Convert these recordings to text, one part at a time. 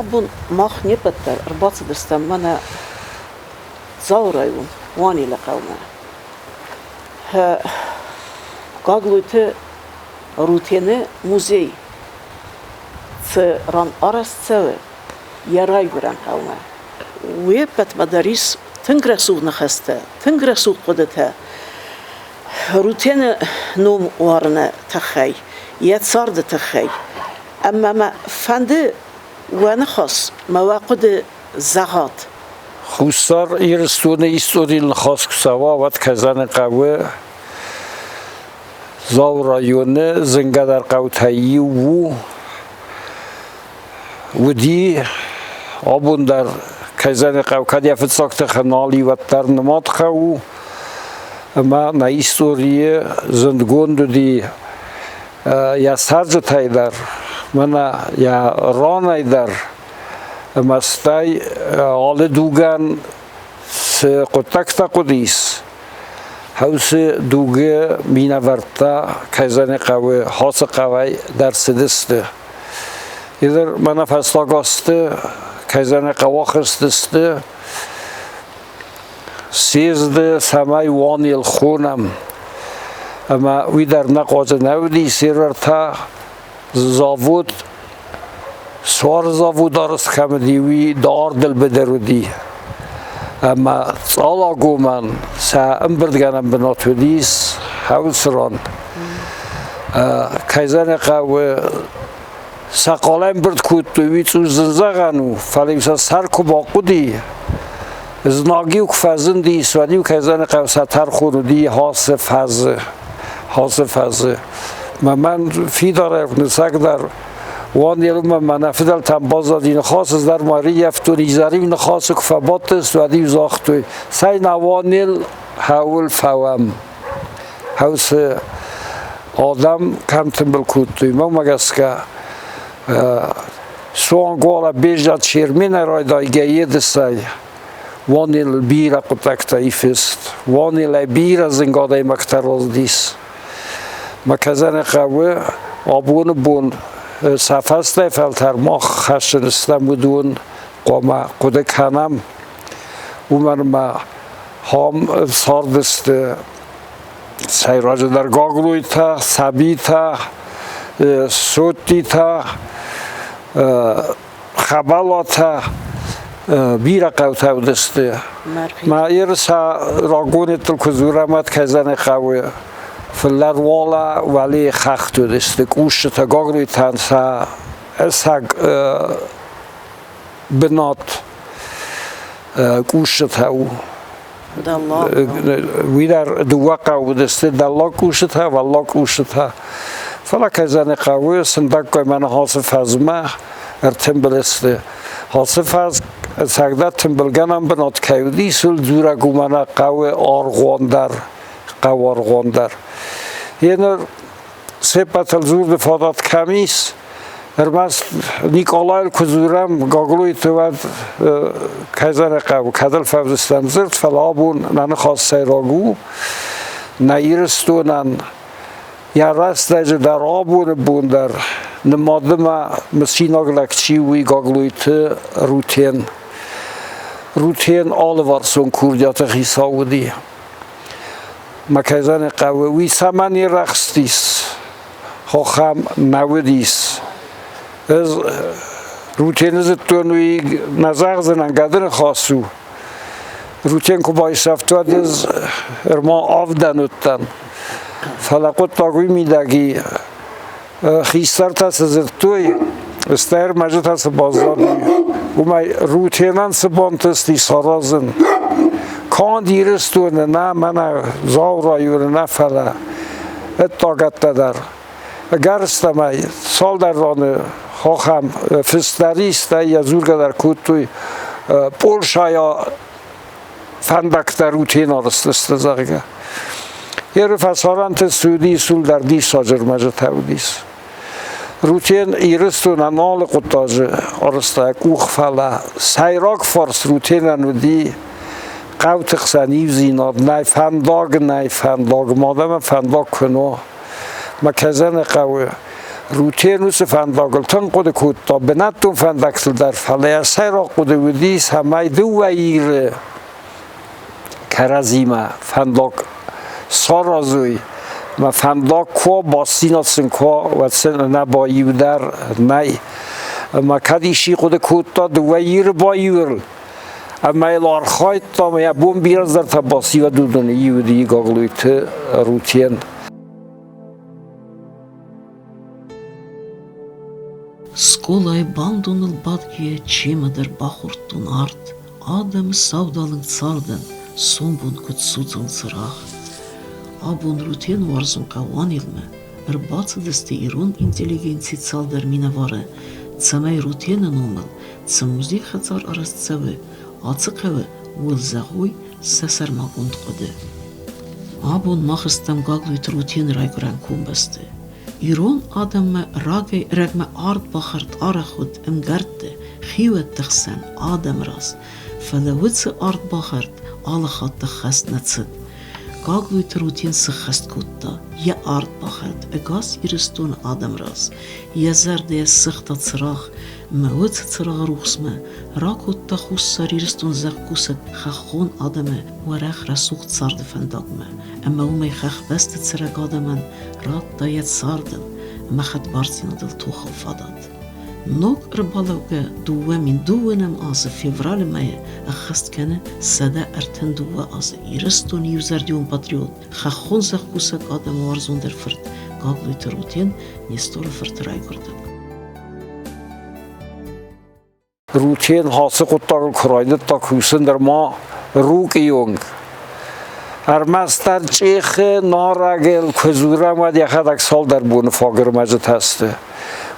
Абон мах не ппӕт дӕр ӕрбацыдыстӕм мӕнӕ Дзауы район Уанелы хъӕумӕ. Гаглойты Рутены музей цы ран арӕзт цӕуы, йӕ райгуырӕн хъӕумӕ. Уе ппӕтмӕ дӕр ис тынг рӕсугъд ныхӕстӕ, тынг рӕсугъд хъуыдытӕ Рутены ном уарыны тыххӕй, йӕ царды тыххӕй. Ӕмӕ мӕ фӕнды уӕ ныхас мӕ уӕ хъуыды зӕгъат. Хуссар Ирыстоны историйыл ныхас куы цӕуа, уӕд Казаны хъӕуы Дзауы районы зынгӕдӕр хъӕутӕй иу у. Уыди абон дӕр Казаны хъӕу, кӕд йӕ фыццаг тыхы нал и, уӕддӕр нымад хъӕу у. Ӕмӕ нӕ историйы зындгонд уыди йӕ цӕрджытӕй дӕр, мӕнӕ йӕ ранӕй дӕр. Ӕмӕ стӕй алы дугӕн цы хъуыддӕгтӕ хъуыдис, хӕусы дугы минӕвӕрттӕ Казаны хъӕуы, Хосы хъӕуӕй дӕр цыдысты. Идыр мӕнӕ фӕстаг азты Казаны хъӕуы ахызтысты съезды, цӕмӕй Уанел хонӕм. Ӕмӕ уый дӕр нӕ хъуаджы нӕ уыди, сервертӕ завод Суары завод арӕзт кӕм уыди, уый дардыл быдыр уыди. Ӕмӕ Цъалагомӕн сӕ ӕмбырдгӕнӕн бынат уыдис Хӕуыцыран. Кӕй зӕгъын хъӕуы, сӕ хъалӕй ӕмбырд кодтой, уый цъус зын зӕгъӕн у, фӕлӕ-иу сӕ сӕр куы бахъуыди, знаг-иу куы фӕзындис, уӕд-иу кӕй зӕгъын хъӕуы, сӕ тӕрхон уыди Хасы фӕзы. Хасы фӕзы. Мӕ мӕн фидарӕй ныцӕгдӕр уан елмӕ мӕнӕ фыдӕлтӕм баззади ныхас, ӕз дӕр ма рыййӕфтон, изӕр-иу ныхасы куы фӕбадтыс, уӕд-иу загътой, цӕй нӕ уанел хӕуыл фӕуӕм. Хӕусы адӕм кӕм тымбыл кодтой, мӕнмӕ гӕсгӕ суанг уалӕ Безджат Черменӕй райдайгӕ Едысӕй Уанел бирӕ хъуыддӕгтӕ ифыст, Уанелӕй бирӕ зынг адӕймӕгтӕ раздис. Мӕ кӕзӕны хъӕуы абоны бон сӕ фӕстӕ фӕлтӕр мах хӕссын стӕм уыдон хъуамӕ хъуыды кӕнӕм, уымӕн ӕмӕ хам цардысты сӕйраджыдӕр Гаглойтӕ, Сабитӕ, Соттитӕ, Хӕбӕлатӕ бирӕ хъӕутӕ уыдысты. Мӕ ерысӕ рагонеттыл куы дзурӕм, уӕд кӕй хъӕуы фылдӕр уӕлӕ уӕлейы хӕхты уыдысты къусджытӕ, Гаглойтӕн сӕ ӕцӕг бынат къусджытӕ у. Уый дӕр дыууӕ хъӕуы уыдысты, дӕллаг къусытӕ, уӕллаг къусытӕ. Фӕлӕ кӕй хъӕуы, сындӕггай мӕнӕ Хасы фӕзмӕ ӕртымбыл сты. Хасы фӕз ӕцӕгдӕр тымбылгӕнӕн бынат кӕй уыдис, уый дзурӕг у мӕнӕ хъӕуы аргъуан дӕр, хъӕуы аргъуан дӕр. Еныр се ппӕтыл дзурды фадат кӕм ис, ӕрмӕст Никъалайыл куы дзурӕм, Гаглойты уӕд кӕй зӕгъын хъӕуы, кӕд ыл фӕвдыстам дзырд, фӕлӕ абон нӕ ныхас сӕйраг у, нӕ Ирыстонӕн йӕ рӕстӕджы дӕр абоны бон дӕр нымадымӕ мысинаг лӕг чи у, уый Гаглойты Рутен. Рутен алыварсон курдиаты хицау уыди. Мӕ кӕй зӕгъын хъӕуы, уый цӕмӕн ирӕхстис, хохӕм нӕ уыдис. Ӕз Рутены зыдтон, уый нӕ зӕгъдзынӕн, гӕды ныхас у. Рутен куы байсӕфт, уӕд ӕз ӕрма авдӕн уыдтӕн. Фӕлӕ хъуыддаг уый мидӕг и, хистӕртӕ цы дзырдтой, стӕй ӕрмӕджытӕ цы баззади, уымӕй Рутенӕн цы бантысти саразын, канд Ирыстоны нӕ, мӕнӕ Дзауы районы нӕ, фӕлӕ ӕддагӕттӕ дӕр. Ӕгӕрыстӕмӕй, цалдӕр раны хохӕм фыст дӕр ис, стӕй йӕ дзургӕ дӕр кодтой, Польшӕйӕ фӕндӕгтӕ Рутен арызтысты, зӕгъгӕ. Еры фӕсарӕнты цы уыдис, уым дӕр диссаджы ӕрмӕджытӕ уыдис. Рутен Ирыстонӕн алы хъуыддаджы арӕзта къух, фӕлӕ сӕйраг фарс Рутенӕн уыди хъӕуты хсӕн иудзинад, нӕй фӕндаг, нӕй фӕндаг, мадӕмӕ фӕндаг куы нӕ. Мӕ кӕзӕны хъӕуы. Рутен уыцы фӕндагыл тынг хъуыды кодта, бынӕттон фӕндӕгтыл дӕр, фӕлӕ йӕ сӕйраг хъуыды уыди, цӕмӕй дыууӕ Иры кӕрӕдзимӕ фӕндаг саразой мӕ фӕндаг куы бастдзинад сын куы уӕд сын ӕнӕ баиу дӕр нӕй. Ӕмӕ кӕд исчи хъуыды кодта дыууӕ Иры баиуыл, ӕмӕ йыл архайдта, ӕмӕ йӕ бон бирӕ цыдӕртӕ баци, уӕд уыдоны иу уыди Гаглойты Рутен. Скъолайы бандоныл бадгӕйӕ чемӕдӕр бахордтон арт, адӕмы саудалынг цардӕн сомбон куыд судзон цырагъ. Абон Рутен уарзон хъӕу Уанелмӕ ӕрбацыдысты ирон интеллигенцийы цалдӕр минӕвары, цӕмӕй Рутены номыл цы музей-хӕдзар арӕзт цӕуы, ацы хъӕуы, ууыл зӕгъой сӕ сӕрмагонд хъуыды. Абон мах стӕм Гаглойты Рутены райгуырӕн комбӕсты. Ирон адӕммӕ рагӕй-ӕрӕгмӕ ардбахӕрд арӕх уыд ӕмгӕртты, хиуӕтты хсӕн, адӕмы раз. Фӕлӕ уыцы ардбахӕрд алы хатт ӕххӕст нӕ цыд. Гаглойты Рутен сыххӕст кодта йӕ ардбахӕрд ӕгас Ирыстоны адӕмы раз. Йӕ зӕрдӕ йӕ сыгъта цырагъ, ӕмӕ уыцы цырагъы рухсмӕ ракодта Хуссар Ирыстон зӕхкусӕг хӕххон адӕмы уӕрӕх рӕсугъд царды фӕндагмӕ ӕмӕ уымӕй хӕхбӕсты цӕрӕг адӕмӕн радта йӕ цардыл ӕмӕ хӕдбардзинадыл тохыл фадат. Ног ӕрбалӕугӕ 2002 азы февралы мӕйы ӕххӕст кӕны 132 азы Ирыстоны иузӕрдион патриот, хӕххон зӕхкусӕг адӕмы уарзондӕр фырт Гаглойты Рутен Несторы фырты райгуырдыл. Рутен ацы хъуыддагыл куы райдыдта кусын, нырма Рукъы онг. Ӕрмӕстдӕр Чъехы нарӕгыл куы дзурӕм, уӕд йӕхӕдӕг цалдӕр боны фаг ӕрмӕджытӕ сты.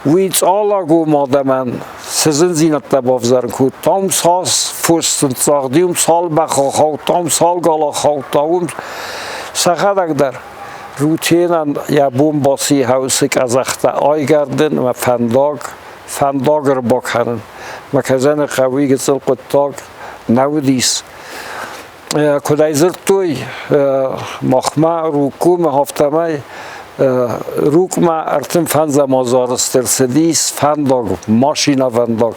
Уый цъалагом адӕмӕн цы зындзинӕдтӕ бавзарын кодта, уым цас фос сын цагъди, уым цал бӕх ахаудта, уым цал гал ахаудта, уым сӕхӕдӕг дӕр Рутенӕн йӕ бон баци хӕусы къӕдзӕхтӕ айгӕрдын ӕмӕ фӕндаг фӕндаг ӕрбакӕнын. Мӕ кӕзӕны хъӕуы гыццыл хъуыддаг нӕ уыдис. Куыд ӕй дзырдтой, махмӕ Рукъгомы афтӕмӕй Рукъмӕ 35 азы арӕзт ӕрцыдис фӕндаг, машинӕвӕндаг.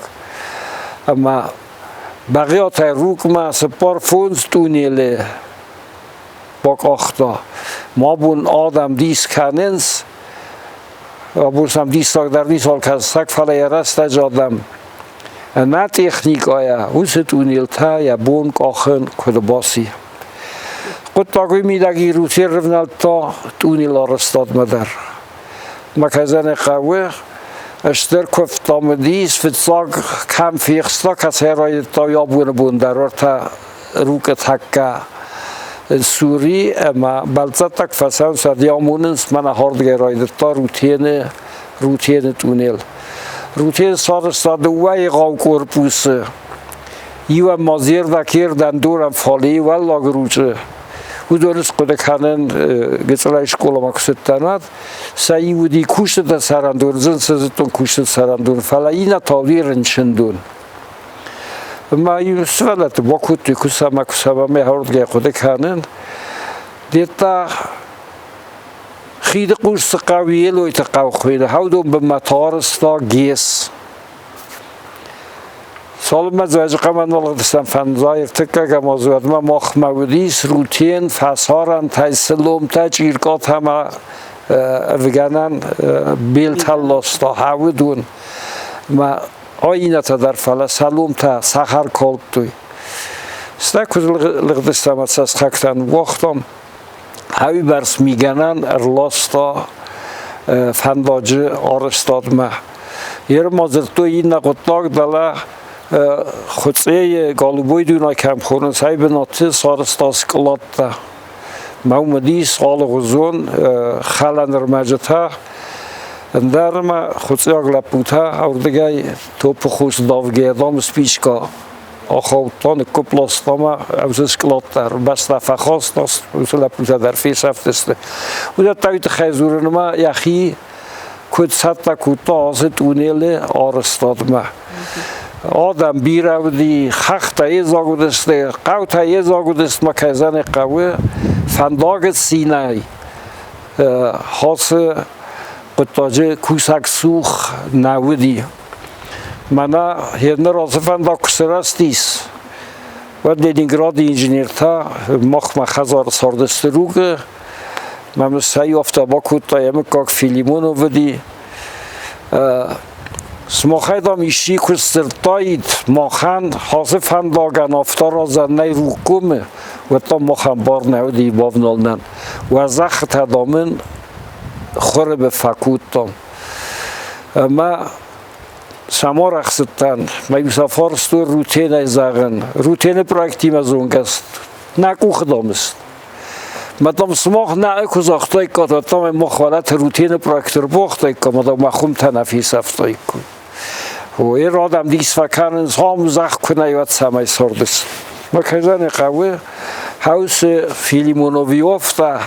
Ӕмӕ Бӕгъиатӕй Рукъмӕ 45 тъунелы бакъахта. Ма бон адӕм дис кӕнынц, абон сӕм диссагдӕр ницуал кӕсӕг, фӕлӕ йӕ рӕстӕджы адӕм ӕнӕ техникӕйӕ уыцы тъунелтӕ йӕ бон къахын куыд баци. Хъуыддаг уый мидӕг Ирусе рывнӕлдта тъунел арӕзтадмӕ дӕр. Мӕ кӕзӕны хъӕуы стыр куывдтам уыдис, фыццаг кӕм фехста, кӕцӕй райдыдта, уый абоны бон дӕр уӕртӕ Рукъы тӕккӕ сури ӕмӕ бӕлццӕттӕ куы фӕцӕуынц, уӕд йӕ амонынц, мӕнӕ хӕрдгӕ райдыдта Рутены, Рутены тъунел. Рутен сарӕзта дыууӕ егъау корпусы. Иуӕн ма зердӕ кердӕн дорӕн фалейы уӕллаг Ручъы. Уыдон схъуыды кӕнын гыццылӕй скъоламӕ куы цыдтӕн, уӕд сӕ иу уыди кустыты цӕрӕндон, зын цы зыдтон кустыты цӕрӕндон, фӕлӕ иннӕ та уыди рынчындон. Ӕмӕ-иу сывӕллӕтты бакодтой, куы сӕмӕ, куы сӕмӕ мӕ уырдыгӕй хъуыды кӕнын. Дедта хиды хъус цы хъӕу Елойты хъӕу хуыйны, хӕудон бынмӕ тарыста ГЭС. Цалынмӕ Дзӕуджыхъӕумӕ налыгъдыстӕм фӕндзай ӕртыккӕгӕм азы, уӕдмӕ махмӕ уыдис Рутен, фӕсарӕнтӕй, сыломтӕ, чъиркъатӕ ӕмӕ ӕвгӕнӕн белтӕ ласта хӕуыдон. Мӕ иннӕтӕ дӕр, фӕлӕ Саломтӕ сахар калдтой. Стӕй куыд лыгъдыстӕм ӕмӕ сӕ сыхӕгтӕ ныууагътам, ӕвибӕрц мигӕнӕн ӕрласта фӕндаджы арӕзтадмӕ. Ерма дзырдтой иннӕ хъуыддаг, дӕлӕ Хуыцъейы Голубой Дунай кӕм хонынц, ай бынаты сарӕзта скъладтӕ. Мӕ уым уыдис алыгъуызон хӕлӕн ӕрмӕджытӕ, ӕндӕр ӕмӕ хуыцъиаг лӕппутӕ ардыгӕй топпыхос давгӕ, дам, спичка ахаудта, ныггуыпп ласта ӕмӕ уыцы скълад дӕр бӕстӕ фӕхаста, уыцы лӕппутӕ дӕр фесӕфтысты. Уыдӕттӕ уый тыххӕй дзурын ӕмӕ йӕхи куыд цӕттӕ кодта ацы тъунелы арӕзтадмӕ. Адӕм бирӕ уыди, хӕхтӕ йедзаг уыдысты, хъӕутӕ йедзаг уыдысты ӕмӕ кӕй зӕгъын хъӕуы, фӕндагы цинӕй хӕцы. хъуыддаджы кусӕг цух нӕ уыди. Мӕнӕ йе ныр ацы фӕндаг куы сырӕзтис, уӕд Ленинграды инженертӕ махмӕ хӕдзары цардысты Ругы. Мӕм сӕ иу афтӕ бакодта, йӕ мыггаг Филимонов уыди. Сымахӕй, дам, исчи куы сдзырдтаид махӕн ацы фӕндагӕн афтӕ аразӕн нӕй Рукъгомы, уӕд, дам, махӕн бар нӕ уыди бавналынӕн. Уӕ зӕххытӕ, дам, ын хуры бын фӕкодтам. Ӕмӕ сӕм арӕхсыдтӕн, мӕ иу сӕ фарстой Рутенӕй зӕгъын. Рутены проектимӕ зонгӕ нӕ къухы дам Ма дам сымах нӕ куы загътаиккат, уӕд дам мах уӕлӕты Рутены проект ӕрбуагътаиккам, ӕмӕ мӕ хуымтӕ нӕ фесӕфтаиккой. Ой, адӕм дис фӕкӕнынц, ам зӕхх куы нӕй, уӕд цӕмӕй цардыс. Мӕ кӕй хъӕуы, хӕусы Филимоновиовтӕ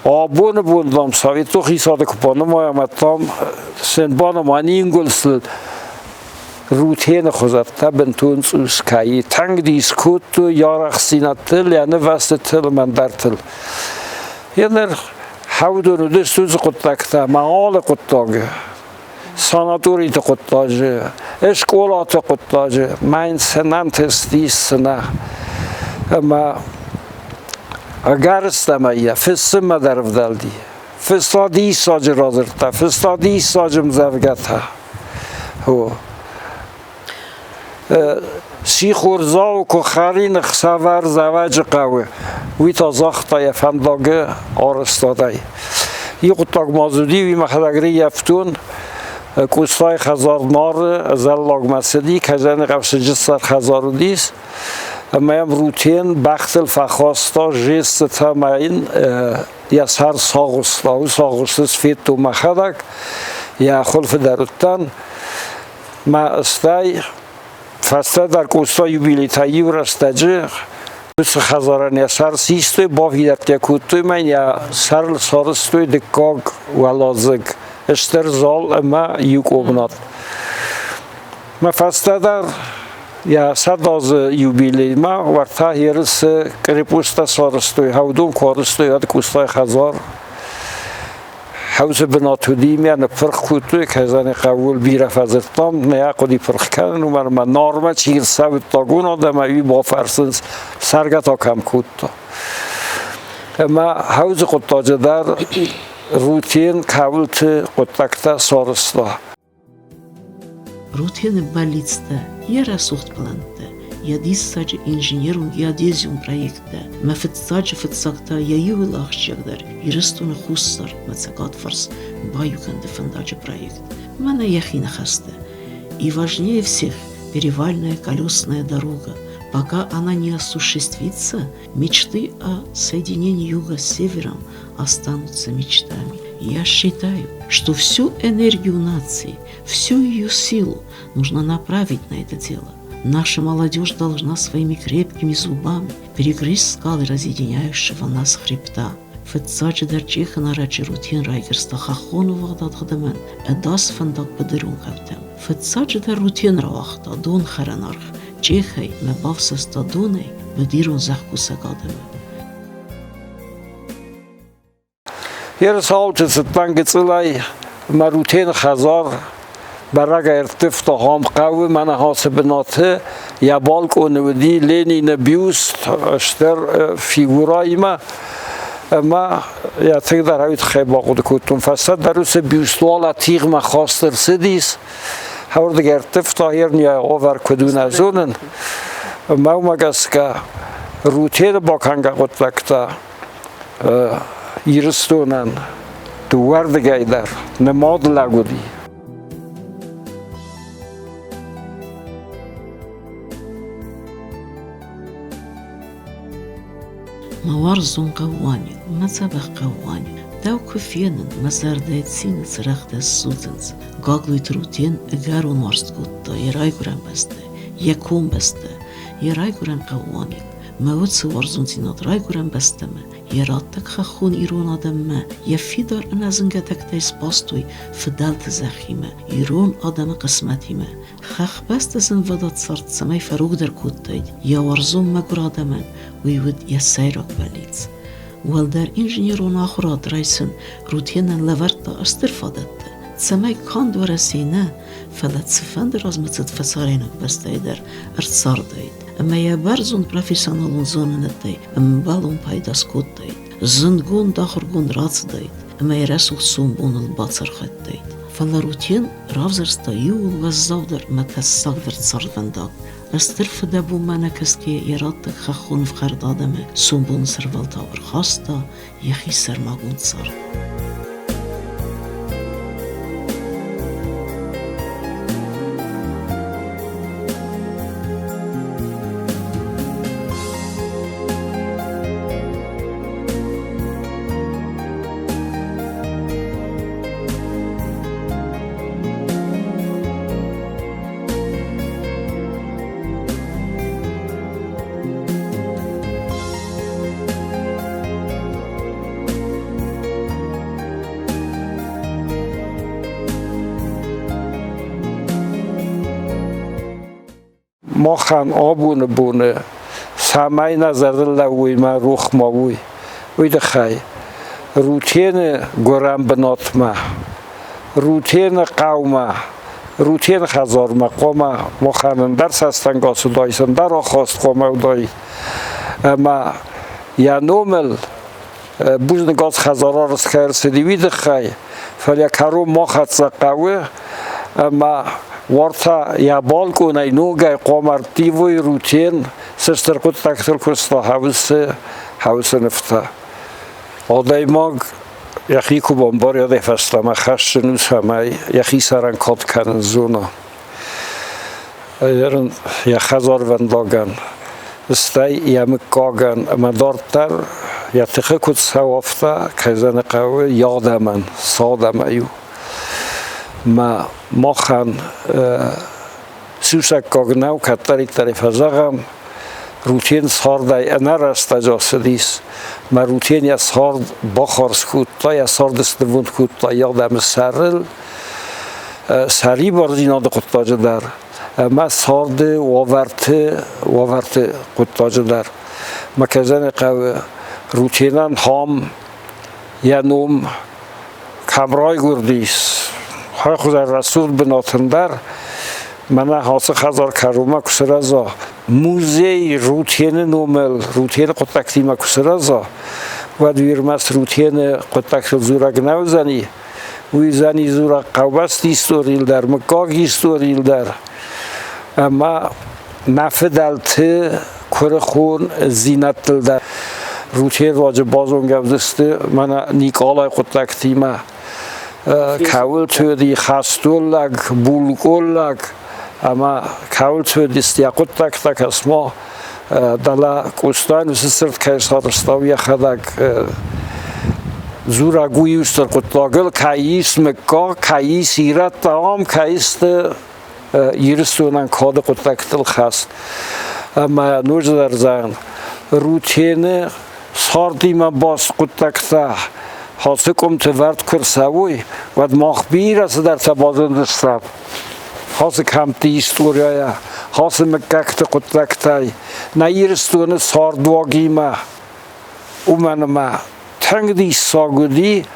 абоны бон дам советон хицауады куы банымайӕм, уӕд дам сын банымайын ингуылдзыл Рутены хуызӕттӕ бынтон цъус кӕй тынг дис кодтой йӕ арӕхстдзинӕдтыл, йӕ нывӕзтытыл ӕмӕ ӕндӕртыл. Еныр хӕудон уыдысты уыцы хъуыддӕгтӕ ӕмӕ алы хъуыддаджы, санаториты хъуыддаджы, скъолаты хъуыддаджы мӕн цы нӕ ӕнтыстис, цы нӕ. Ӕмӕ ӕгӕрыстӕмӕй йӕ фыссынмӕ дӕр ӕвдӕлди. Фыста диссаджы радзырдтӕ, фыста диссаджы мдзӕвгӕтӕ. Сихордзау куы хӕрин ӕхсӕвӕр Дзӕуӕджыхъӕуы, уый та загъта йӕ фӕндагы арӕзтадӕй. Иу хъуыддаг ма дзы уыди, уый мӕхӕдӕг рыййӕфтон. Къостайы хӕдзар Нары Зӕллагмӕ цыди, Кӕзӕны Хъӕвсыджытсӕр хӕдзар уыдис. Ӕмӕ йӕм Рутен бӕхтыл фӕхаста жестытӕ ӕмӕ йын йӕ сӕр сагъуыста. Уыцы агъуысты федтон мӕхӕдӕг, йӕ хуылфы дӕр уыдтӕн. Мӕ стӕй фӕстӕдӕр Къоста юбилейтӕ иу рӕстӕджы уыцы хӕдзарӕн йӕ сӕр систой, бафидӕрттӕ кодтой мӕ йӕ сӕрыл сарӕзтой дыккаг уӕладзыг, стыр зал ӕмӕ иу къобнат. Мӕ фӕстӕдӕр йӕ сӕдӕазы юбилеймӕ уӕртӕ ерысы крепостӕ сарӕзтой, хӕудон куы арӕзтой, уӕд Къостайы хӕдзар хӕусы бынат уыди, мӕ ныппырх кодтой, кӕй хъӕуыл бирӕ фӕдзырдтам, нӕ хъуыди пырх кӕнын, уымӕн ӕмӕ Нармӕ чи рцӕуыдтагон адӕм ӕви бафӕрсынц, цӕргӕ та кӕм кодта. Ӕмӕ хӕудзы хъуыддаджы дӕр Рутен кӕуылты хъуыддӕгтӕ сарӕзта. Рутены бӕллицтӕ, йӕ рӕсугъд пълӕнттӕ, йӕ диссаджы инженерон-геодезион проекттӕ мӕ фыццаджы фыццаг та йӕ иууыл ахсджиагдӕр Ирыстоны Хуссар ӕмӕ Цӕгатварс баиугӕнды фӕндаджы проект. Мӕнӕ йӕхи ныхӕстӕ. И важнее всех перевальная колесная дорога. Пока она не осуществится, мечты о соединении юга с севером останутся мечтами. Я считаю, что всю энергию нации, всю ее силу нужно направить на это дело. Наша молодежь должна своими крепкими зубами перегрызть скалы разъединяющего нас хребта. Фыццаджыдӕр Чъехы нарӕджы Рутен райгӕрста хӕххон уӕгъдад адӕмӕн ӕдас фӕндаг быдырон хъӕутӕм. Фыццаджыдӕр Рутен рауагъта донхӕрӕн аргъ Чъехӕй мӕ бафсӕста донӕй быдирон зӕхкусӕг адӕмы. Ерысауты цыдтӕн гыццылӕй мӕ Рутены хӕдзар бӕрӕг ӕрттывта ахӕм хъӕуы, мӕнӕ ацы бынаты йӕ балкъоны уыди Ленины бюст стыр фигурӕимӕ ӕмӕ йӕ тынгдӕр уый тыххӕй бахъуыды кодтон. Фӕстӕдӕр уыцы бюст уалӕ тигъмӕ хаст ӕрцыдис, уырдыгӕй ӕрттывта, йе уавӕр куыд у нӕ зонын. Ӕмӕ уымӕ гӕсгӕ Рутены бакӕнгӕ хъуыддӕгтӕ Ирыстонӕн дыууӕрдыгӕй дӕр нымад лӕг уыди. Мӕ уарзон хъӕууани, мӕ дзӕбӕх хъӕууани, дӕу куы фенын, мӕ зӕрдӕйы цины цырӕгътӕ ссудзынц. Гаглойты Рутен ӕгӕрон уарзт кодта йӕ райгуырӕн бӕстӕ, йӕ комбӕстӕ, йӕ райгуырӕн хъӕууани. Мӕ уыцы уарзондзинад райгуырӕн бӕстӕмӕ, йӕ раттӕг хӕххон ирон адӕммӕ, йӕ фидар ӕнӕзынгӕ тӕгтӕй сбастой фыдӕлты зӕххимӕ, ирон адӕмы хъысмӕтимӕ. Хӕхбӕсты зынвадат цард цӕмӕй фӕрогдӕр кодтаид йӕ уарзон мӕгуыр адӕмӕн, уый уыд йӕ сӕйраг бӕллиц. Уӕлдӕр инженерон ахуырад райсын Рутенӕн лӕвӕрдта стыр фадӕттӕ. цӕмӕй канд Уӕрӕсейы нӕ, фӕлӕ цыфӕнды размӕцыд фӕсарӕйнаг бӕстӕйы дӕр ӕрцардаид ӕмӕ йӕ бӕрзонд профессионалон зонынӕдтӕй ӕмбӕлон пайда скодтаид, зындгонд ахуыргонд рацыдаид ӕмӕ йӕ рӕсугъд сомбоныл бацархайдтаид. Фӕлӕ Рутен равзӕрста иууыл уӕззаудӕр ӕмӕ тӕссагдӕр цардвӕндаг. Стыр фыдӕбонмӕ нӕкӕсгӕйӕ йӕ раттӕг хӕххон ӕфхӕрд адӕмы сомбоны сӕрвӕлтау ӕрхаста йӕхи сӕрмагонд цард. Махӕн абоны боны цӕмӕй нӕ зӕрдыл лӕууой мӕ рох ма уой, уый тыххӕй Рутены гуырӕн бынатмӕ, Рутены хъӕумӕ, Рутены хӕдзармӕ хъуамӕ махӕн ӕндӕр цӕстӕнгас уыдаид, ӕндӕр ахаст хъуамӕ уыдаид. Ӕмӕ йӕ номыл бузныг ацы хӕдзар арӕзт кӕй ӕрцыди, уый тыххӕй, фӕлӕ кӕрон ма хӕццӕ хъӕуы ӕмӕ уартӕ йӕ балкъонӕй ногӕй хъуамӕ ӕрттивой Рутен цы стыр хъуыддӕгтыл куыста хӕусы нывтӕ. Адӕймаг йӕхи куы бамбарид фӕстӕмӕ хӕссын у, цӕмӕй йӕхи сӕрӕн кад кӕнын зона. Йӕ хӕдзарвӕндагӕн, стӕй йӕ мыггагӕн ӕмӕ дарддӕр йӕ тыхы куыд цӕуы, афтӕ, кӕй зӕгъын хъӕуы, йӕ адӕмӕн, цы адӕмӕй у. Мӕ махӕн сусӕггаг нӕу, кӕддӕриддӕр ӕй фӕзӕгъӕм, Рутен цардӕй ӕнӕрӕстӕджы ацыдис. Мӕ Рутен йӕ цард бахардз кодта, йӕ цард снывонд кодта йӕ адӕмы сӕрыл, сӕрибардзинады хъуыддаджы дӕр ӕмӕ царды уавӕрты хъуыддаджы дӕр. Мӕ кӕй хъӕуы, Рутенӕн хам йӕ ном кӕм райгуырдис, хуыздӕр рӕсугъд бынатӕн дӕр, мӕнӕ ацы хӕдзар кӕронмӕ куы сырӕза, музей Рутены номыл, Рутены хъуыддӕгтимӕ куы сырӕза, уӕд уый ӕрмӕст Рутены хъуыддӕгтыл дзурӕг нӕ уыдзӕни, уый уыдзӕни дзурӕг хъӕубӕсты историйыл дӕр, мыггаджы историйыл дӕр. Ӕмӕ нӕ фыдӕлты куырыхон дзинӕдтыл дӕр. Рутен руаджы базонгӕ уыдысты мӕнӕ Никъалайы хъуыддӕгтимӕ. Кӕуылты уыди хӕстон лӕг, булкъон лӕг ӕмӕ кӕуылты уыдысты йӕ хъуыддӕгтӕ, кӕс-ма, дӕлӕ Къостайӕн уыцы цырт кӕй сарӕзта, уый йӕхӕдӕг дзурӕг у иу стыр хъуыддагыл, кӕй ис мыггаг, кӕй ис ирӕттӕ ам, кӕй сты Ирыстонӕн кады хъуыддӕгтыл хӕст. Ӕмӕ ноджыдӕр зӕгъын, Рутены цардимӕ баст хъуыддӕгтӕ ацы къуымты вӕрд куы рцӕуой, уӕд мах бирӕ цыдӕртӕ базондзыстӕм ацы кӕмтты историйӕ, ацы мыггӕгты хъуыддӕгтӕй, нӕ Ирыстоны цардуагимӕ. Уымӕн ӕмӕ тынг диссаг уыди,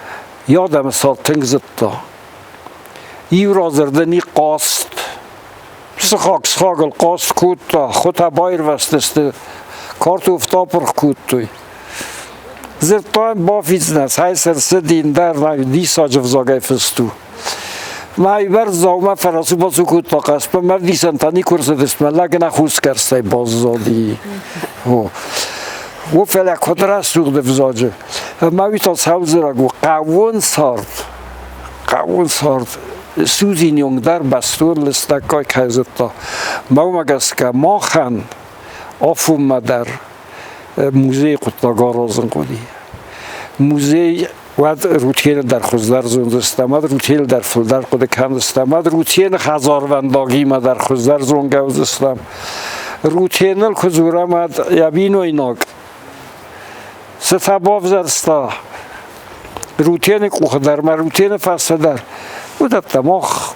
йӕ адӕмы цард тынг зыдта. Иу радзырды нихъхъаст. Сыхаг сыхагыл хъаст кодта, хуытӕ баирвӕзтысты, картофтӕ апырх кодтой. Дзырдта йын бафиддзынӕ, цӕй цы рцыди, ӕндӕр диссаджы взагӕй фыст у. Мӕ бӕрц дзаумӕ фӕрацу-бацу кодта хъаспӕ, мӕ ӕвдисӕнтӕ никуы рцыдысты, мӕ лӕг ӕнӕ хусгӕрцтӕй баззади. О, о, фӕлӕ куыд рӕсугъд ӕвзаджы. Ӕмӕ уый та цӕудзыраг у хъӕууон цард. Хъӕууон цард судзиньонг дӕр бӕстон лыстӕггай кӕй зыдта. Мӕумӕ гӕсгӕ махӕн афонмӕ дӕр музейы хъуыддаг аразын хъуыди. Музей уӕд Рутены дӕр хуыздӕр зондзыстӕм, уӕд Рутены дӕр фылдӕр хъуыды кӕндзыстӕм, уӕд Рутены хӕдзарвӕндагимӕ дӕр хуыздӕр зонгӕ уыдзыстӕм. Рутеныл куы дзурӕм, уӕд йӕ бинойнаг цытӕ бавзӕрста Рутены къухы дӕр ма Рутены фӕстӕ дӕр, уыдӕттӕ мах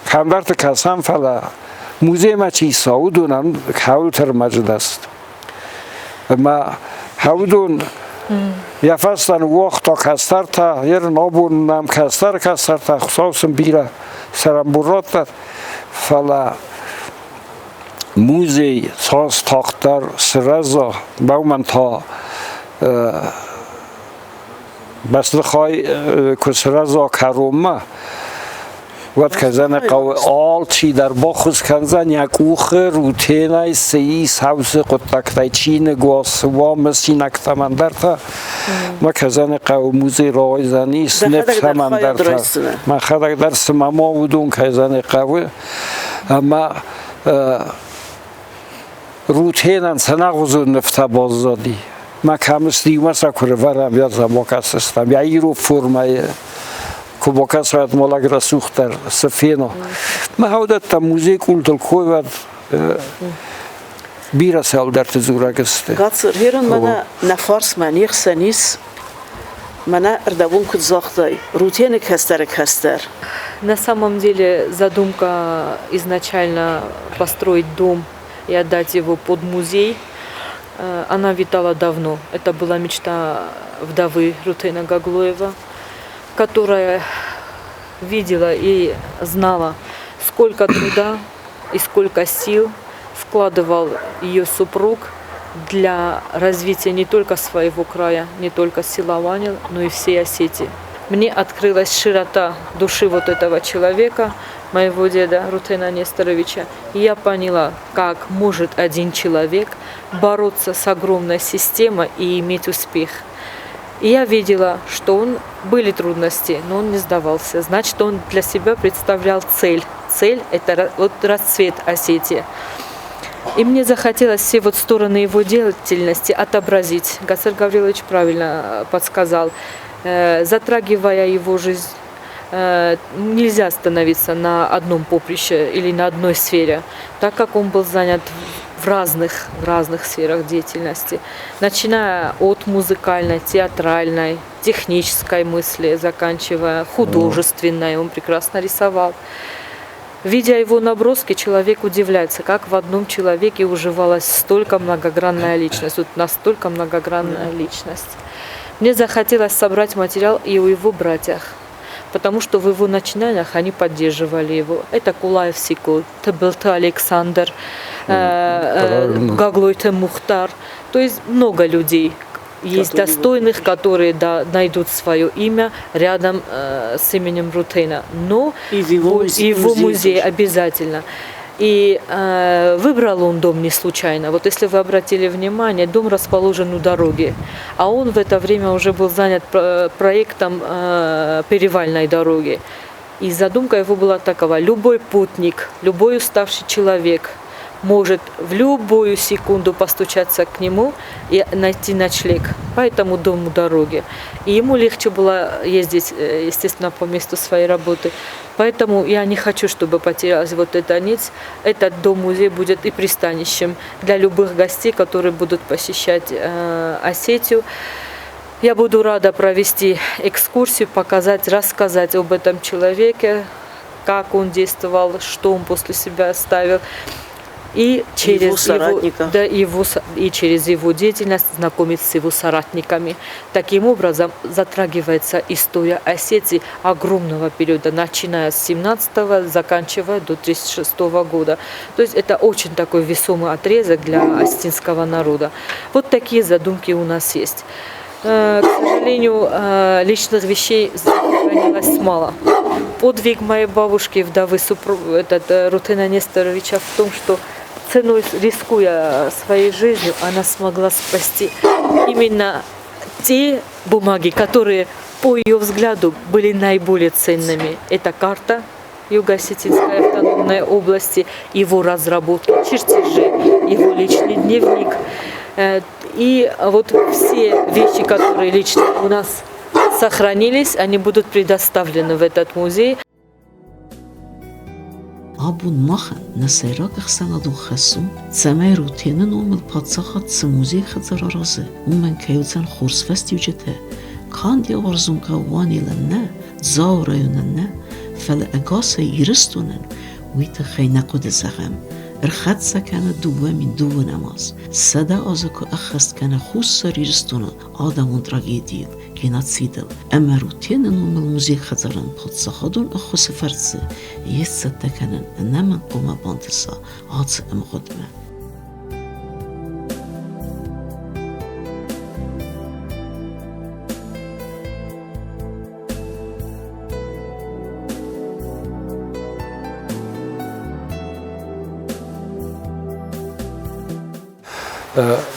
кӕмдӕрты кӕсӕм, фӕлӕ музеймӕ чи цӕуы, уыдонӕн кӕуылты ӕрмӕджы даст. Ӕмӕ уыдон Йӕ фӕстӕ ныууагъта кӕстӕртӕ, ерын абон нӕм кӕстӕр кӕстӕртӕ, Хуыцау сын бирӕ цӕрӕнбон радтӕд, фӕлӕ музей цас тагъддӕр сырӕза, баумӕн та бӕстыхай куы сырӕза кӕронмӕ, уӕд кӕдзӕнӕ хъӕуы алчи дӕр баххуыс кӕндзӕн йӕ къухы рутенӕй цы ис, хаусы хъуыддӕгтӕй чиныг уа, цы уа, мысинӕгтӕм ӕндӕртӕ. Ма кӕдзӕнӕ хъӕуы музей рауайдзӕнис, нывтӕм ӕндӕртӕ. Мӕхӕдӕг дӕр цыма ма уыдон кӕдзӕнӕ хъӕуы ӕмӕ Рутенӕн цӕнӕгъуызон нывтӕ баззади. Мӕ кӕмыс иумӕ сӕ куы рывӕрӕм, йӕ сӕ бакӕсыстӕм. Йӕ ирон формӕйы куы бакӕсат, молаг рӕсугъддӕр цы фена. Мӕ уыдӕттӕ музей къултыл койвӕд бирӕ цӕуылдӕрты дзурӕг сты. Гацыр, херын мӕнӕ нӕ фарсмӕ не хсӕн ис, мӕнӕ ӕрдӕбон куыд загътай, Рутены кӕстӕры кӕстӕр. На самом деле задумка изначально построить дом и отдать его под музей, она витала давно. Это была мечта вдовы Рутена Гаглоева, которая видела и знала, сколько труда и сколько сил вкладывал ее супруг для развития не только своего края, не только села Ванил, но и всей Осетии. Мне открылась широта души вот этого человека, моего деда Рутена Несторовича, и я поняла, как может один человек бороться с огромной системой и иметь успех. И я видела, что он были трудности, но он не сдавался. Значит, он для себя представлял цель. Цель – это вот расцвет Осетии. И мне захотелось все вот стороны его деятельности отобразить. Гасар Гаврилович правильно подсказал. Затрагивая его жизнь, нельзя остановиться на одном поприще или на одной сфере, так как он был занят в разных сферах деятельности, начиная от музыкальной, театральной, технической мысли, заканчивая художественной, он прекрасно рисовал. Видя его наброски, человек удивляется, как в одном человеке уживалась столько многогранная личность, вот настолько многогранная личность. Мне захотелось собрать материал и о его братьях, потому что в его начинаниях они поддерживали его. Это Кулаев Сико, Тыбылты Александр, Гаглойты Мухтар. То есть много людей есть которые достойных, которые, да, найдут свое имя рядом с именем Рутена. Но и в его музее, его музей обязательно. И выбрал он дом не случайно. Вот если вы обратили внимание, дом расположен у дороги, а он в это время уже был занят проектом перевальной дороги. И задумка его была такова: любой путник, любой уставший человек может в любую секунду постучаться к нему и найти ночлег по этому дому дороги. И ему легче было ездить, естественно, по месту своей работы. Поэтому я не хочу, чтобы потерялась вот эта нить. Этот дом-музей будет и пристанищем для любых гостей, которые будут посещать Осетию. Я буду рада провести экскурсию, показать, рассказать об этом человеке, как он действовал, что он после себя оставил. И через его соратников. Его, да, его, и через его деятельность знакомиться с его соратниками. Таким образом затрагивается история Осетии огромного периода, начиная с 17-го, заканчивая до 36 года. То есть это очень такой весомый отрезок для осетинского народа. Вот такие задумки у нас есть. К сожалению, личных вещей сохранилось мало. Подвиг моей бабушки, вдовы супруг, этот, Рутена Несторовича в том, что ценой, рискуя своей жизнью, она смогла спасти именно те бумаги, которые, по ее взгляду, были наиболее ценными. Это карта Юго-Осетинской автономной области, его разработки, чертежи, его личный дневник. И вот все вещи, которые лично у нас сохранились, они будут предоставлены в этот музей. Абон махӕн нӕ сӕйраг ӕхсӕнадон хӕс у, цӕмӕй Рутены номыл паддзахад цы музей-хӕдзар аразы, уымӕн кӕй уыдзӕн хорз фӕстиуджытӕ, канд йӕ уарзон хъӕу Уанелӕн нӕ, Дзауы районӕн нӕ, фӕлӕ ӕгасӕй Ирыстонӕн, уый тыххӕй нӕ хъуыды зӕгъӕм. Ӕрхӕццӕ кӕны 2002 аз, 100 азы куы ӕххӕст кӕны Хуссар Ирыстоны адӕмон трагедийыл, геноцидыл ӕмӕ Рутены номыл музей-хӕдзарӕн паддзахадон ӕххуысы фӕрцы йе сцӕттӕ кӕнын ӕнӕмӕнг хъуамӕ бантыса ацы ӕмгъуыдмӕ.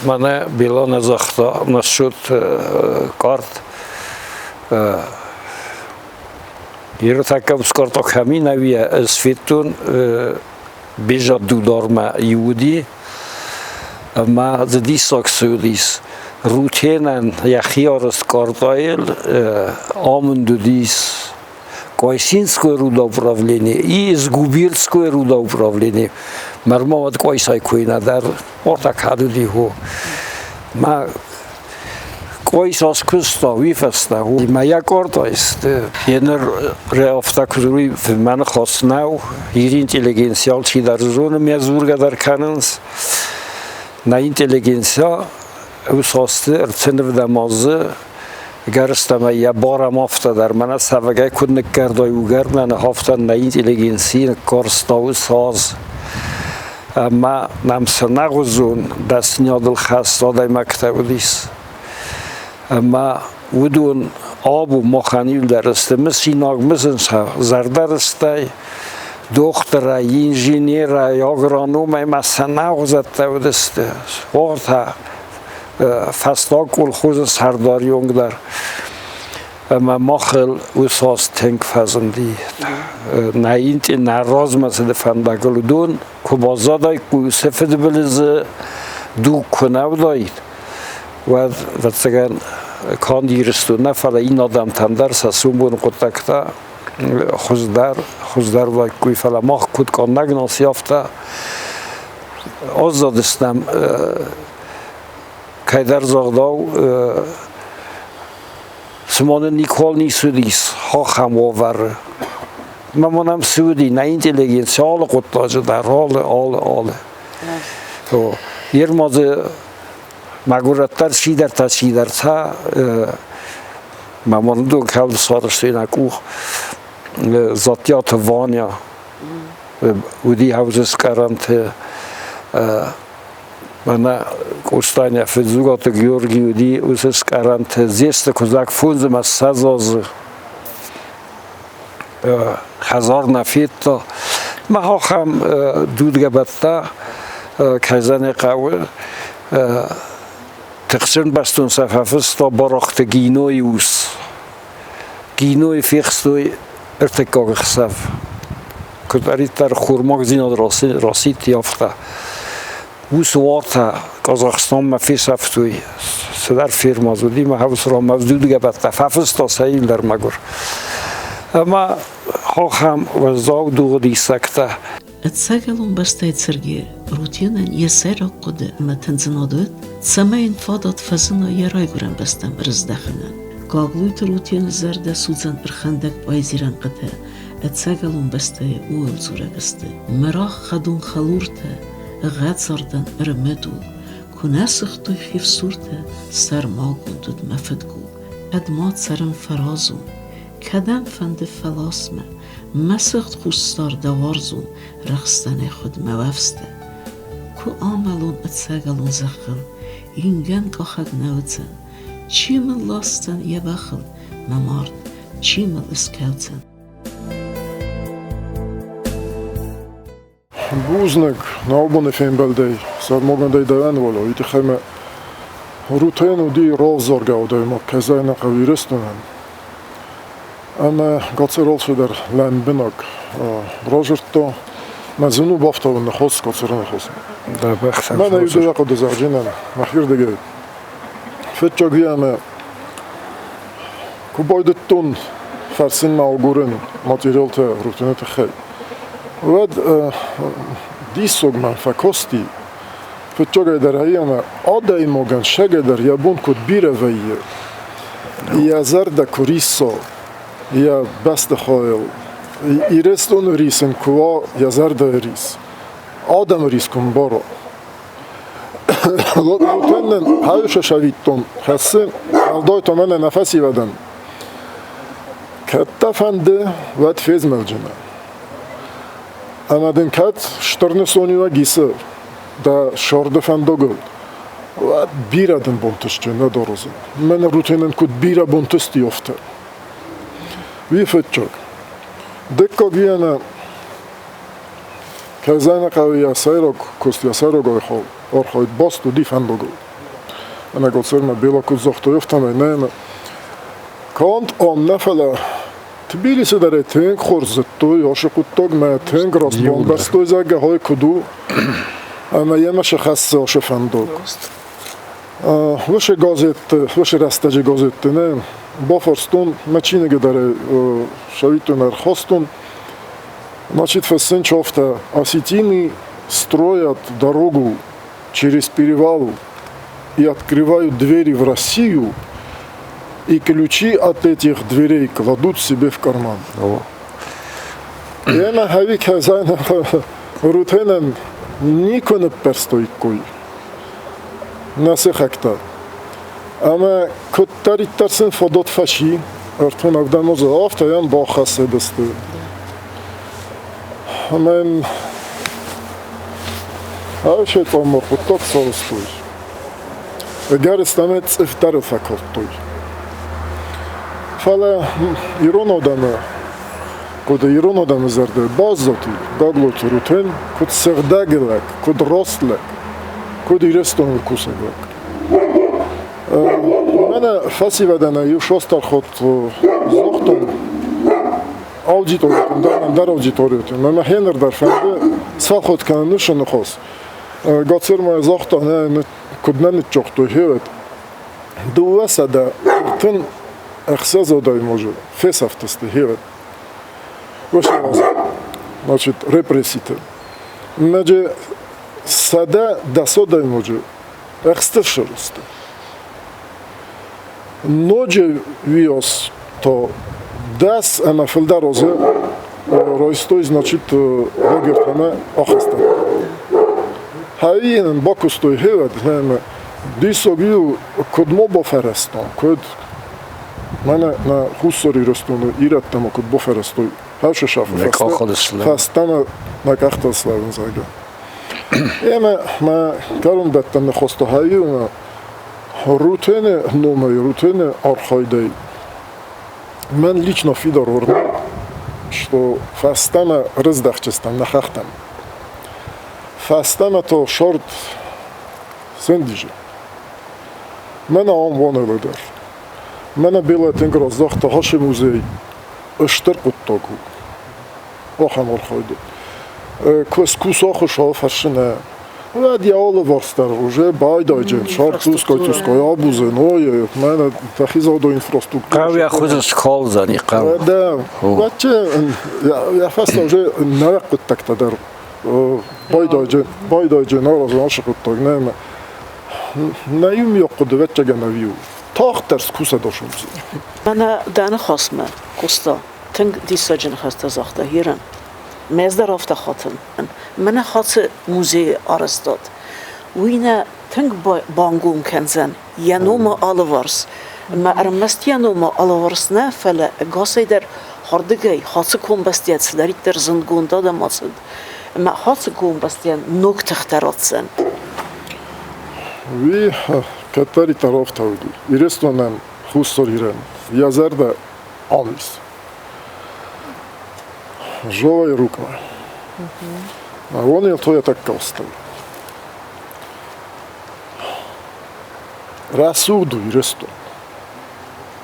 Мӕнӕ Билана загъта насчет карт. Иртаккам скарта кӕми ӕз федтон бежа дудармӕ иуди ӕмӕ дзы диссаг цы уыдис. Рутенӕн йӕхи арӕзт картӕйыл амынд уыдис Къуайсинское рудоуправление и Згубирское рудоуправление. Мӕрма уӕд Къуайсай куйна дӕр ортӕ кӕд уыди хо. Мӕ Къуайсас куыста, уый фӕстӕ мӕ йӕ къордайсты. Еныр рӕфта куыд уый мӕ ныхас нӕу. Ир интеллигенция алчидӕр зоны, мӕ дзургӕ дӕр кӕнынц. Нӕ интеллигенция усасты ӕртынывдӕм азы гӕрстӕмӕ йӕ барӕм афтӕ дӕр мӕнӕ цӕвӕгӕй куыд ныккӕрдой угӕрдмӕ ныхафтӕн нӕ интеллигенци ныккарста уыцы аз. Ӕмӕ нӕм цы нӕгъуызон дӕсниадыл хӕст адӕймӕгтӕ уыдис. Ӕмӕ уыдон абон махӕн иуылдӕр сты мысинаг, мысын сӕ зӕрдӕрыстӕй, дохтырӕй, инженерӕй, агрономӕй ма сӕ нӕгъуызӕттӕ уыдысты. Уартӕ фӕстаг колхозы сӕрдариуӕг дӕр. Ӕмӕ махыл уыцы аз тынг фӕзынди. Нӕ нӕ размӕ цыды фӕндагыл уыдон куы баззадаиккой, уыцы фыдбылызы дуг куы нӕ уыдаид, уӕд, ӕвӕццӕгӕн, канд Ирыстон нӕ, фӕлӕ иннӕ адӕмтӕн дӕр сӕ сомбоны хъуыддӕгтӕ хуыздӕр, хуыздӕр уаиккой. Фӕлӕ мах куыд къаннӕг наци, афтӕ аззадыстӕм кӕйдӕр загъдау, цыма нын никуал ницы уыдис ахӕм уавӕры. Мӕ ма нӕм цы уыди, нӕ интеллигенци алы хъуыддаджы дӕр, алы, алы, алы. Йе ма дзы мӕгуырӕттӕ чидӕртӕ, чидӕртӕ мӕ уӕндон кӕлд сарӕзтой нӕ къух Дзаттиаты Ваня уыди ӕвзӕскъӕрӕнты мӕнӕ Къостайӕ Фыдзугаты Георги уыди уыцы скъӕрӕнты Дзесты Куыдзӕг 25 азы хӕдзар нӕ федта. Мах ахӕм дудгӕбӕттӕ кӕй хъӕуы тыхджын бӕстон сӕ фӕфыста Барахъты Гинойы ус. Гинойы фехстой ӕртыккаг ӕхсӕв. Куыддӕриддӕр хурмагдзинад рацыди, афтӕ. Уыцы уартӕ Казахстанмӕ фесӕфтой, цыдӕр ферма дзы уыди, мӕ хӕвсрамӕ дудгӕбӕттӕ фӕфыста сӕ иу дӕр мӕгуыр. Ӕмӕ ахӕм уӕззау дугъы диссӕгтӕ. Ӕцӕгӕлон бӕстӕйы цӕргӕ Рутенӕн йӕ сӕйраг хъуыды ӕмӕ тындзынад уыд, цӕмӕй йын фадат фӕзына йӕ райгуырӕн бӕстӕм ӕрыздӕхынӕн. Гаглойты Рутены зӕрдӕ судзӕн ӕрхӕндӕг поэзийы рӕнхъытӕ ӕцӕгӕлон бӕстӕйы ууыл дзурӕг сты. Мӕрагъ хӕдон хӕлуртӕ, ӕгъӕцардӕн ӕрмӕдул, куы нӕ сыгътой хевсуртӕ, сӕрмагонд уыд мӕ фыдгул. Кӕд ма цӕрын фӕразон, кӕдӕм фӕнды фӕлас мӕ, мӕ сыгъд хуссар дӕ уарзон рӕхстӕнӕй хуыд мӕ уӕфстӕ. Куы амӕлон ӕцӕгӕлон зӕххыл, ингӕн къахӕг нӕ уыдзӕн, чи мын ласдзӕн йӕ бӕхыл мӕ мард, чи мыл ыскӕудзӕн. Бузныг нӕубоны фембӕлдӕй, сӕрмагондӕй дӕуӕн, Вало, уый тыххӕй мӕ Рутен уыди равзаргӕ адӕймаг Казайнаг хъӕу Ирыстонӕн. Ӕмӕ Гацыр алцыдӕр лӕмбынӕг радзырдта. Мӕ зын у бафтауын ныхас Гацыры ныхасмӕ. Мӕнӕ иу дыууӕ хъуыды зӕгъджынӕн мӕхирдыгӕй. Фыццаг ӕмӕ куы байдыдтон фӕрсынмӕ агурын материалтӕ Рутены тыххӕй, уӕд диссаг мӕм фӕкасти, фыццагӕй дӕр ӕй ӕмӕ адӕймагӕн сӕгӕдӕр йӕ бон куыд бирӕ вӕййы, йӕ зӕрдӕ куы рисса йӕ бӕстыхайыл, Ирыстоны рис ын куы уа йӕ зӕрдӕйы рис. Адӕмы рис куы мбара. Рутенӕн хӕрзы сӕвиттон хӕссы, уӕлдай та мӕнӕ нӕ фӕсивӕдӕн. Кӕд дӕ фӕнды, уӕд фезмӕлджынӕ. Ӕмӕ дын кӕд стыр нысониуӕг исы дӕ сӕрды фӕндагыл, уӕд бирӕ дын бонтысджын нӕ дарудзӕн. Мӕнӕ Рутенӕн куыд бирӕ бонтысти, афтӕ. Уый фыццаг. Дыккаг ӕнӕ Кӕй хъӕуы йӕ сӕйраг куыст, йӕ сӕйраг архайд баст уыди фӕндагыл. Ӕмӕ Гоцермӕ Бела куыд загътой, афтӕмӕй нӕ ӕмӕ канд ам нӕ, фӕлӕ Тбилисы дӕр ӕй тынг хорз зыдтой, ацы хъуыддагмӕ тынг раст бамбӕрстой, зӕгъгӕ, хой куыд у, ӕмӕ йемӕ схӕссы ацы фӕндаг. Уыцы газетты, уыцы рӕстӕджы газетты нӕ бафарстон, мӕ чиныгы дӕр ӕй цӕвиттон ӕрхастон. Значит, фӕссынчофтӕ осетины строят дорогу через перевал и открывают двери в Россию, и ключи от этих дверей кладут себе в карман. Ӕмӕ хӕви кӕсӕн Рутенӕн никуы ныппӕрстоиккой нӕ сыхӕгтӕ. Ӕмӕ куыддӕриддӕр сын фадат фӕци, ӕртын ӕвдӕм азы, афтӕ йӕм бахӕцыдысты. Ӕмӕ йын ӕрсӕ цъаммар хъуыддаг сарӕзтой. Ӕгӕрыстӕмӕй цъыф дӕр фӕкодтой. Фӕлӕ ирон адӕмы хъуыды, ирон адӕмы зӕрдӕ баззад Гаглойты Рутен куыд сыгъдӕг лӕг, куыд раст лӕг, куыд Ирыстоны кусӕг лӕг. Мӕнӕ фӕсивӕдӕн иу состӕрхот загътон аудиторитӕн дӕр, ӕндӕр аудиторитӕн. Мӕ мӕхеныр дӕр фӕнды сфӕлхот кӕнын нысы ныхас. Гацыр ма загъта, нӕ, куыд нӕ ныччохтой, хевет. 236 адӕймаджы фесӕфтысты хевет. Значит, репресситы. Мӕджы 110 адӕймаджы ӕхстӕфсӕрсты. Ноджы уиос то 10 ӕмӕ фылдӕр азы райстой, значит, лагертӕмӕ ахӕстӕттӕ. Хӕййинӕн бакуыстой хевӕд ӕмӕ диссаг иу куыд ма бафӕрӕзтам, куыд мӕнӕ нӕ Хуссар Ирыстоны ирӕттӕ ма куыд бафӕрӕзтой хӕсысафы фӕстӕмӕ нӕ къӕхтыл слӕууын, зӕгъгӕ. Ӕмӕ мӕ кӕронбӕттӕн ныхӕстӕ хайы Рутены номӕй, Рутены архайдӕй мӕн лично фидар уырны, что фӕстӕмӕ рыздӕхджыстӕм нӕ хӕхтӕм. Фӕстӕмӕ то сорт сендиже. Мӕнӕ ам уонӕлы дӕр. Мӕнӕ Белая тынг раздӕхта Хашы музей стыр хъуыддаг у. Ахӕм архайды. Кусохы фӕрсынӕ Уӕд йӕ алыварс дӕр уже байдайджын, сарцускай-цускай абузы, ное, мӕнӕ тӕхизадо инфраструктура. Хъӕу йӕ хуызы скалдзӕни, хъӕу. Да, уӕдче йӕ фӕстӕ уже нарӕг хъуыддӕгтӕ дӕр байдайджын, байдайджын аразын ацы хъуыддаг, нӕ нӕ иумиаг хъуыды ӕвӕццӕгӕн ӕви у. Тагъддӕр скусӕд осомдзы. Мӕнӕ дӕ ныхасмӕ, Къоста, тынг диссаджы ныхӕстӕ загъта Ирӕн. Мӕ ӕз дӕр афтӕ хатын. Мӕнӕ хӕцы музейы арӕзтад. Уый нӕ тынг бангом кӕндзӕн йӕ номы алыварс. Ӕмӕ ӕрмӕст йӕ номы алыварс нӕ, фӕлӕ ӕгасӕй дӕр хӕрдыгӕй хӕцы комбӕстӕ цыдӕриддӕр зындгонд адӕм ацыд. Ӕмӕ хӕцы комбӕстӕн ног тыхтӕ ратдзӕн. Уый кӕддӕриддӕр афтӕ уыди. Ирыстонӕн, Хуссар Ирӕн йӕ зӕрдӕ ам ис. Жовай рукма. Вон я то я так калстал. Рӕсугъд у Ирыстон.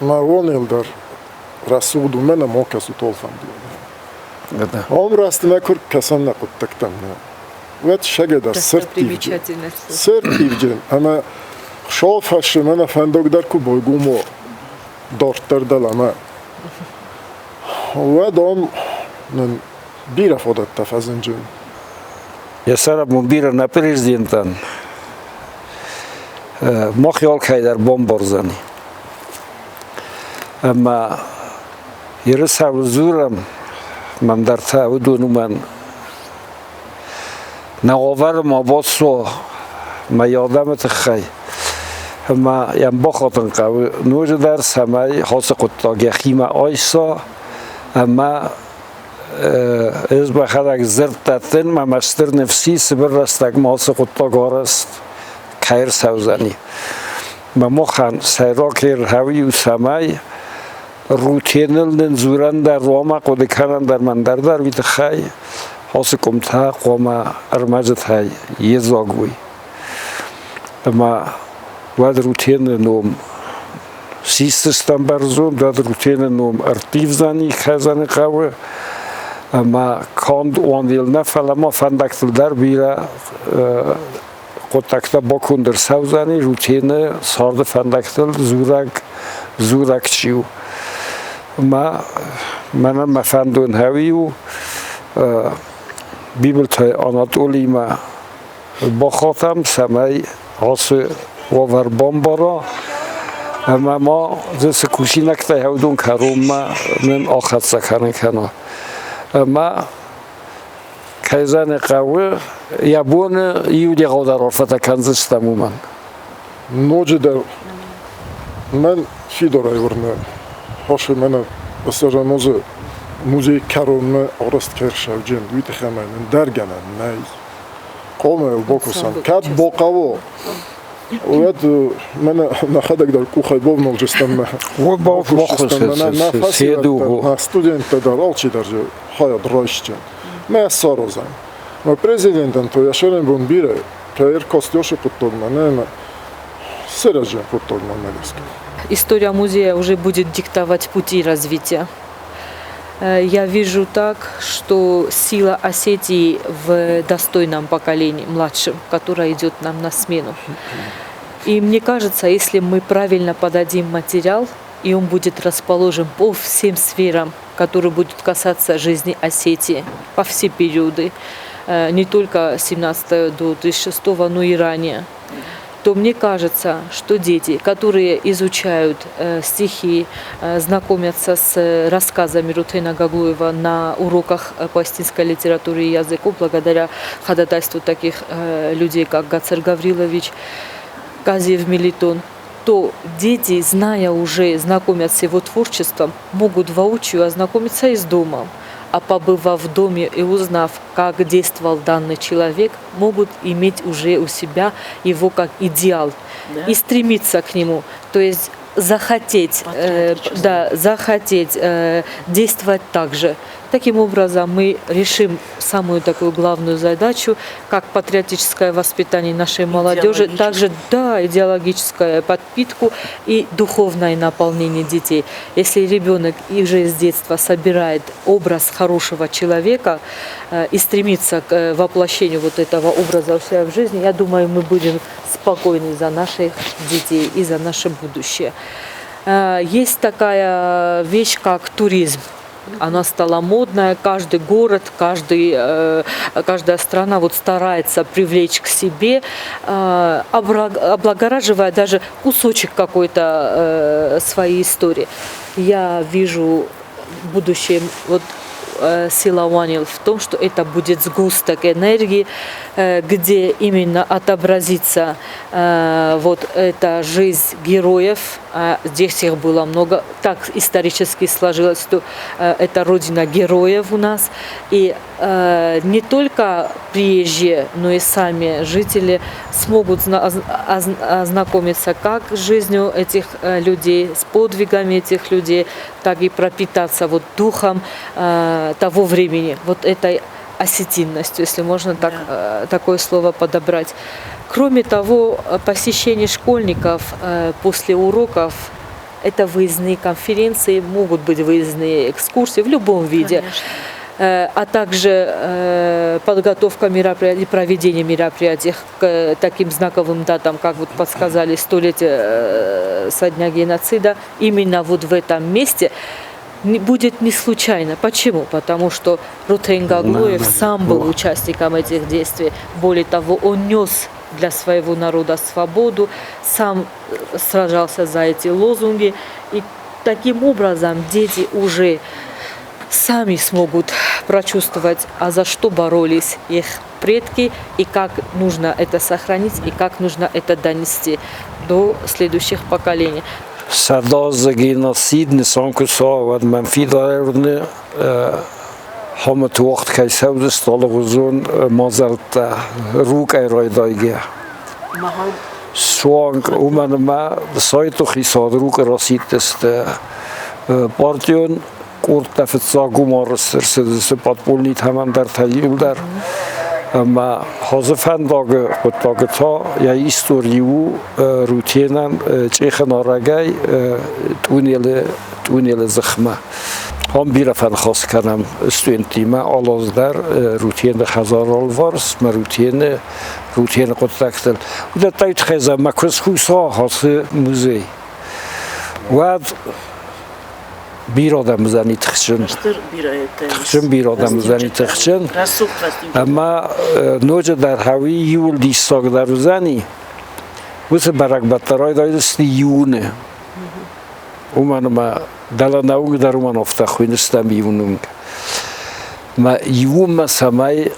Мӕ уонел дӕр рӕсугъд у, мӕнӕ мо кӕсут олфӕнды. Ам рӕстмӕ куы кӕсӕм нӕ хъуыддӕгтӕм, нӕ, уӕд сӕгӕдӕр сырдтивджын. Сырдтивджын ӕмӕ шофӕсы мӕнӕ фӕндаг дӕр куы байгом уа дарддӕр дӕлӕмӕ, уӕд ам нын бирӕ фадӕттӕ фӕзынджын. Йӕ сӕраппонд бирӕ нӕ президентӕн мах алкӕй дӕр бамбардзӕни. Ӕмӕ Ерысау дзурӕм, мӕм дӕр та уыдон уымӕн. Нӕ уавӕры ма бацу мӕ адӕмы тыххӕй ӕмӕ йӕм бахатын хъӕуы ноджыдӕр, цӕмӕй ацы хъуыддаг йӕхимӕ айса ӕмӕ ӕз мӕхӕдӕг дзырд дӕттын, мӕ мӕ стыр ныфс и, цыбыр рӕстӕгмӕ ацы хъуыддаг арӕзт кӕй ӕрцӕудзӕни. Мӕ махӕн сӕйраг ӕрхауи у, цӕмӕй рутеныл нын дзурӕн дӕр уа, хъуыды кӕнӕн дӕр мӕн дӕр уый тыххӕй ацы къуымтӕ хъуамӕ ӕрмӕджытӕй йедзаг уой. Ӕмӕ уӕд Рутены ном сисдзыстӕм бӕрзонд, уӕд Рутены ном ӕрттивдзӕни Кӕзӕны хъӕуы. Ӕмӕ канд Уанел нӕ, фӕлӕ ма фӕндӕгтыл дӕр бирӕ хъуыддӕгтӕ баконд ӕрцӕудзӕни Рутены царды фӕндӕгтыл дзурӕг, дзурӕг чи у. Мӕ мӕнӕн мӕ фӕндон хӕуи у Бибылты Анатолимӕ бахатӕм, цӕмӕй ацы уавӕр бамбара ӕмӕ ма дзы цы кусинӕгтӕ уыдон кӕронмӕ нын ахӕццӕ кӕнын кӕна. Ӕмӕ кӕй зӕгъын хъӕуы, йӕ боны иу егъаудӕр арфӕтӕ кӕндзыстӕм уымӕн. Ноджыдӕр мӕн фидарӕй уырны, Хосе мӕнӕ Саранозы музей кӕронмӕ арӕзт кӕй ӕрцӕуджын, уый тыххӕй мӕ ӕндӕр гӕнӕн нӕй. Хъуамӕ бакусӕм. Кӕд бахъӕуа, уӕд мӕнӕ нӕхӕдӕг дӕр къухӕй бавналдзыстӕм мӕ нӕ фӕсивӕд дӕр, нӕ студенттӕ дӕр, алчидӕр хайад райсдзӕн. Мӕ саразӕм. Мӕ президентӕн то йӕ сӕрӕнбон бирӕ, кӕй ӕркастёсы хъуыддагмӕ, нӕ ӕмӕ сырӕзӕн хъуыддагмӕ мӕ гӕсгӕ. История музея уже будет диктовать пути развития. Я вижу так, что сила Осетии в достойном поколении, младшем, которое идет нам на смену. И мне кажется, если мы правильно подадим материал, и он будет расположен по всем сферам, которые будут касаться жизни Осетии, по все периоды, не только 17 до 2006, но и ранее, то мне кажется, что дети, которые изучают стихи, знакомятся с рассказами Рутена Гаглоева на уроках по осетинской литературе и языку, благодаря ходатайству таких людей, как Гацер Гаврилович, Казиев Мелитон, то дети, зная уже, знакомятся с его творчеством, могут воочию ознакомиться и с домом. А побывав в доме и узнав, как действовал данный человек, могут иметь уже у себя его как идеал и стремиться к нему. То есть захотеть, да, захотеть действовать так же. Таким образом, мы решим самую такую главную задачу, как патриотическое воспитание нашей молодежи, также, да, идеологическую подпитку и духовное наполнение детей. Если ребенок уже с детства собирает образ хорошего человека и стремится к воплощению вот этого образа у себя в жизни, я думаю, мы будем спокойны за наших детей и за наше будущее. Есть такая вещь, как туризм. Она стала модная, каждый город, каждая страна вот старается привлечь к себе, облагораживая даже кусочек какой-то своей истории. Я вижу будущее вот села Уанел в том, что это будет сгусток энергии, где именно отобразится вот эта жизнь героев. А здесь их было много. Так исторически сложилось, что это родина героев у нас. И не только приезжие, но и сами жители смогут ознакомиться как с жизнью этих людей, с подвигами этих людей, так и пропитаться вот духом того времени, вот этой осетинностью, если можно так, такое слово подобрать. Кроме того, посещение школьников после уроков – это выездные конференции, могут быть выездные экскурсии в любом виде. Конечно. А также подготовка мероприятий, проведение мероприятий к таким знаковым датам, как вот подсказали, столетие со дня геноцида, именно вот в этом месте будет не случайно. Почему? Потому что Рутен Гаглоев сам был участником этих действий. Более того, он нес для своего народа свободу, сам сражался за эти лозунги. И таким образом дети уже сами смогут прочувствовать, а за что боролись их предки и как нужно это сохранить и как нужно это донести до следующих поколений. Сӕдӕазы геноцид нысан куы цӕуа, уӕд мӕм фидар уырны, Хӕмыты уагъд кӕй цӕудзысты алыгъуызон мадзӕлттӕ Рукъӕй райдайгӕ. Суанг уымӕн ӕмӕ сайты хицауад Рукъы расидтысты партион къордтӕ фыццаг уым ӕрцыдысты подпольнитӕм ӕндӕртӕ иуылдӕр. Ӕмӕ Хозы фӕндагы хъуыддаг та йӕ истори у Рутенӕн Чъехы нарӕгӕй тъунелы тъунелы дзыхмӕ. Ам бирӕ фӕныхас кӕнӕм студенттимӕ алы аз дӕр Рутены хӕдзары алыварс, мӕ Рутены, Рутены хъуыддӕгтыл. Уыдӕттӕй тыххӕй мӕ куы скуса ацы музей, уӕд бирӕ адӕм уыдзӕни тыхджын. Тыхджын бирӕ адӕм уыдзӕни тыхджын. Ӕмӕ ноджы дӕр хауи иуыл диссагдӕр уыдзӕни, уыцы бӕрӕгбӕттӕ райдайдзысты июны. Уымӕн ӕмӕ дӕлӕ нӕ уынг дӕр уымӕн афтӕ хуыйныстӕм иунынг. Мӕ иумӕ цӕмӕй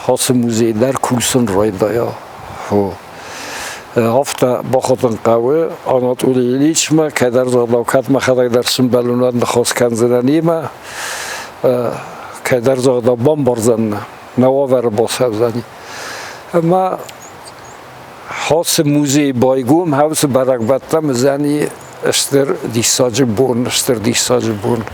ацы музей дӕр кусын райдайа. Афтӕ бахатын хъӕуы Анатолий Ильичмӕ, кӕддӕр загъдау, кӕд мӕхӕдӕг дӕр сымбӕлон, уӕд ныхас кӕндзынӕн имӕ, кӕддӕр загъдау бамбардзӕн нӕ уавӕры бацӕудзӕни. Ӕмӕ Ацы музей байгом, ацы бӕрӕгбӕттӕм уыдзӕни стыр диссаджы бон, стыр диссаджы бон.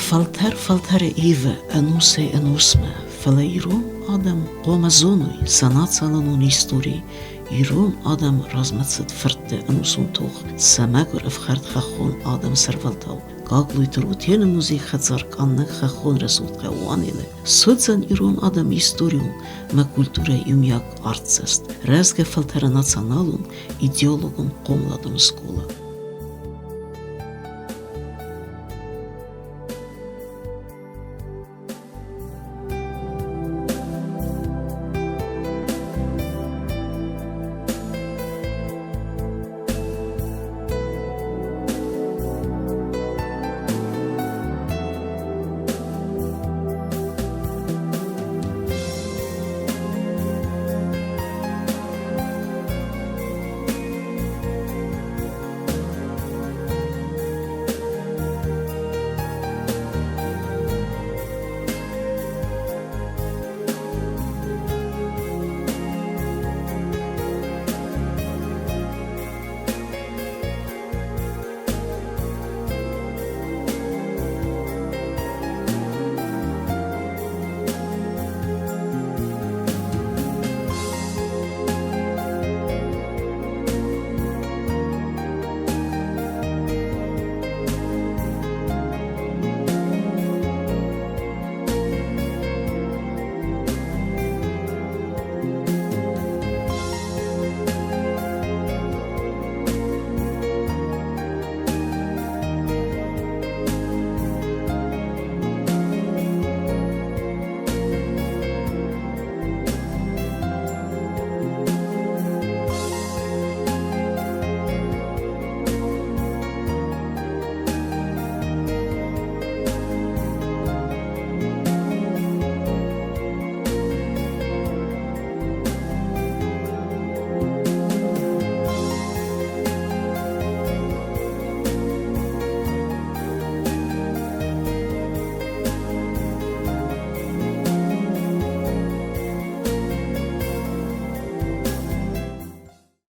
Фӕлтӕр фӕлтӕры ивы ӕнусӕй-ӕнусмӕ, фӕлӕ ирон адӕм хъуамӕ зоной сӕ националон истори, ирон адӕм размӕцыд фыртты ӕнусон тох, сӕ мӕгуыр ӕфхӕрд хӕххон адӕмы сӕрвӕлтау. Гаглойты Рутены музей-хӕдзар къаннӕг хӕххон рӕсугъд хъӕу Уанелы суыдзӕн ирон адӕмы историон ӕмӕ культурӕйы иумиаг артдзӕст, рӕзгӕ фӕлтӕры националон, идеологон хъомыладон скъола.